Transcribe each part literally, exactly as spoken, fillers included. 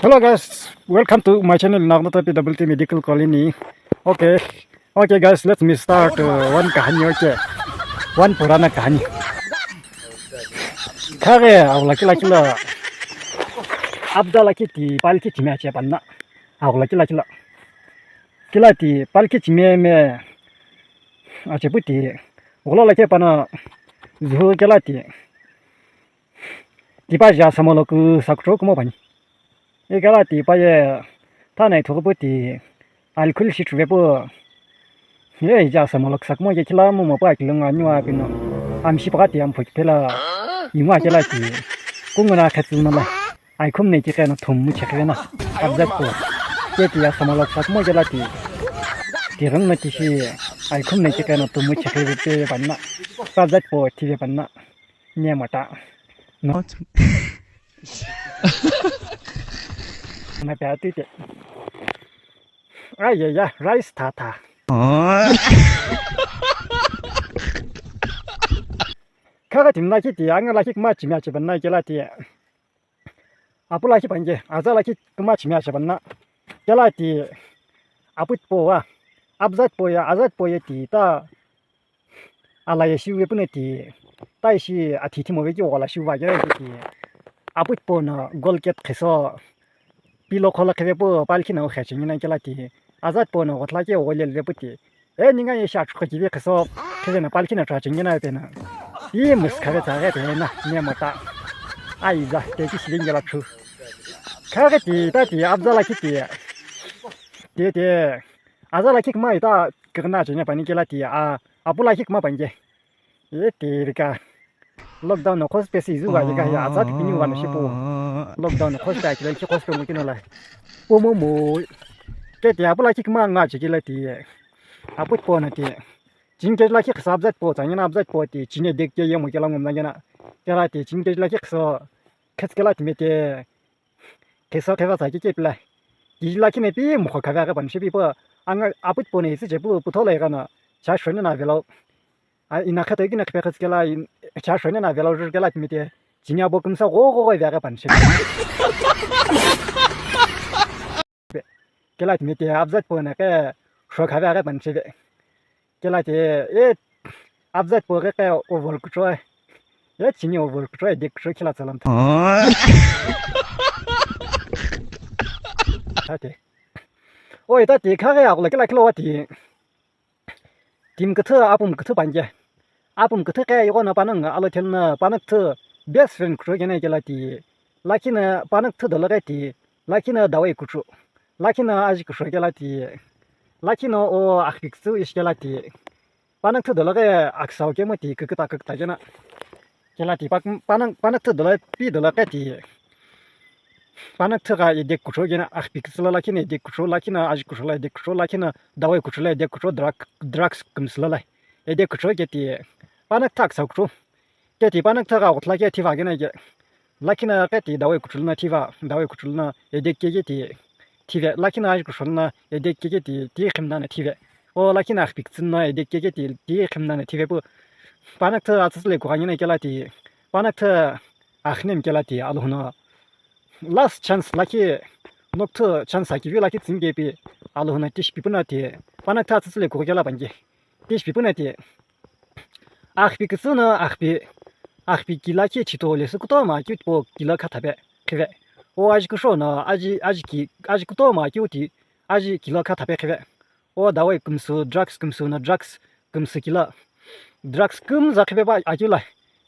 Hello guys, welcome to my channel Nagnata P W T Medical Colony. Okay, okay guys, let me start uh, one kahani, okay? One purana kahani. Khare aghulakhi lakhi lo abza lakhi ti palkhi chimi ache panna. Aghulakhi lakhi lo. Kila ti palkhi chimi me ache pu ti ghulo lakhi pana zhu kila ti. Tipa ja samolo ku sakutro kumo pani. Ikala tipa ye thanai thukupu ti alkhul shi chuvepu. Ye ja samolo ku sakmo ye kila mo mo pa kilo nga nyua pino. Amshi pa ti amphu kipela. Ingwa kila ti. Kunguna khatsu no la. Aikhum ne ki kena thum mu chekhe na. Abzat po. Ke ti ya samolo ku sakmo kila ti. Tirung na ti shi. Aikhum ne ki kena thum mu chekhe pe panna. Abzat po ti pe panna. Nyemata. No. Na pya tu te. Ai ya ya, rice tha tha. Kha kha tim lakhi ti anga lakhi kma chimi ache panna kila ti. Apu lakhi pange, aza lakhi kma chimi ache panna. Kila ti. Aput po wa. Abzat po ya, azat po ya ti ta. Ala ye shiu ye pune ti, tai shi athi thimo ve ki wala shiu va ye ti, aput po no gold cat khiso, pilo khola khive pu palkhi no khe chingina kila ti, azat po no gotla ke wole le pu ti, e ninga ye sha chukho ki ve khiso, khive na palkhi no tra chingina pe na, ti mus khave ta ge pe na, ne mo ta, ai za, te ki shi ngela chu. Kha ge ti, ta ti, abza lakhi ti, ti ti, aza lakhi kma ita, kagna chenya pani kila ti, a, Apu lakhi kma pange. Ye tirika. Lockdown no khospe si izu ga yika ya aza ti pini wa no shipu. Lockdown no khospe akile ki khospe mo kino la. Pomo mo. Ke ti apu lakhi kma nga chikila ti. Apu po na ti. Chin ke lakhi khasa abzat po tsangena abzat po ti. Chine dek ke ye mo kela ngom na ngena. Kela ti chin ke lakhi khasa. Khets kela ti me te. Kesa kheva sa kike pila. Kiji lakhi ne pi mukho khava ghe pan shepi po. Anga aput po ne isi chepu putho la igana. Cha shone na velo. A ina khata igina khpe khatskela in cha shone na velo jurkela timite. Chinya bo kumsa go go go vya ghe pan shepi. Kela timite abzat po ne ke sho khava ghe pan shepi. Kela te, e, abzat po ghe khe over kuchoi. E, chini over kuchoi, dek kuchoi kila tsalam. Tate. Oi, tate, kha ghe agula kila kila wati. Tim kuthu, apum kuthu panje. Apum kuthu khe yogo na panang alo tel na panak thu best friend kuchoi kena kela ti. Lakhi na panak thu dolo ghe ti. Lakhi na dawai kuchu. Lakhi na aji kuchoi kela ti. Lakhi na o akhpik tsu ish kela ti. Panak thu dolo ghe aksau kemo ti kikita kikita kena. Kela ti pak-, panak, panak thu dolo pi dolo ghe ti. Panak thu gha edek kuchu kena akhpik tsu la lakhi na edek kuchu, lakhi na aji kuchu la edek kuchu, lakhi na dawai kuchu la edek kuchu, drug, drugs kumsula la edek kuchu ke ti. Panak thu aksau kuchu. Ke ti panak thu gha gutla ke thiva kena ke. Lakhi na ke ti dawai kuchul na thiva, dawai kuchul na edek ke ke ti thive. Lakhi na aji kuchul na edek ke ke ti, ti khimna na thive. O lakhi na akhpik tsin na edek ke ke ti, ti khimna na thive pu. Panak thu atsile kughani na kela ti. Panak thu akhnem kela ti aluhuna. Last chance lakhi nok thu chance akivi lakhi tsin ke pi aluhuna tish pipu na ti. Panak thu atsile kugha kela pange. Tish pipu na ti. Akhpi kutsu no akhpi, akhpi kila ki chito le su kuto ma ki po kila kha thape khive. O aji kusho no aji, aji ki, aji kuto ma ki uti aji kila kha thape khive. O dawai kumsu, drugs kumsu no drugs kumsu kila. Drugs kumza khive ba akila.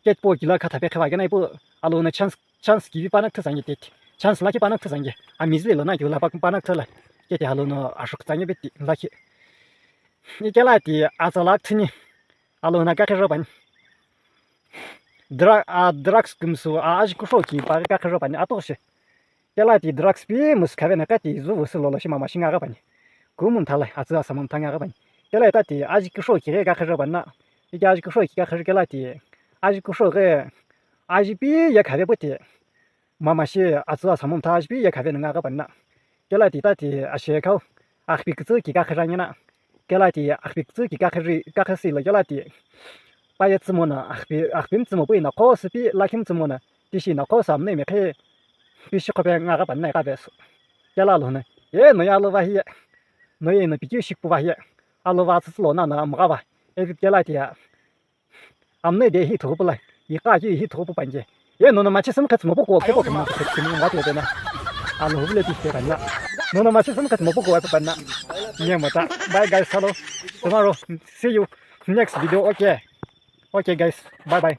Ket po kila kha thape khiva kena ipu alo no chance, chance kivi panak thu sange tet. Chance lakhi panak thu sange. Amizile lo na ki la pak panak thu la. Kete alo no ashok sange beti lakhi. Ikela ti atsa lak thini. Alo na kakhe ropani. Dra-, a, drugs kumsu, a, aji kusho ki pa kakhe ropani, atoshe. Kela ti drugs pi mus khave na kati zu vusu lolo shi mama shi nga gapani. Kumun thala, atsa samam thanga gapani. Kela ta ti aji kusho ki ghe kakhe ropani na. Ike aji kusho ki kakhe kela ti. Aji kusho ghe, aji pi ye khave puti. Mama shi atsu asamum tha ajipi ye khave nga ka panna. Kela ti ta ti ashe khau. Akhpi kutsu ki ka khajangena. Kela ti akhpi kutsu ki ka khaji, ka khasi lo kela ti. Pa ye tsumo na akhpi, akhpi tsumo pu ina kho sipi lakhim tsumo na. Tishi na kho sam ne me khe. Pishi khope nga ka panna ka besu. Kela lo ne. Ye no ya lo va hiye. No ye no pikir shik pu va hiye. Alo va tsü lo na na mo ga va. E kela ti ya. Amne de hi thopu la. Yi ka ki hi thopu panje. Ye no no machi sum khat mo ko ko ko mo ko sum mo ko na. Alo hubule ti ke na. No no machi sum khat mo ko ko pa na. Ye mo ta. Bye guys, hello. Tomorrow see you next video. Okay. Okay guys. Bye bye.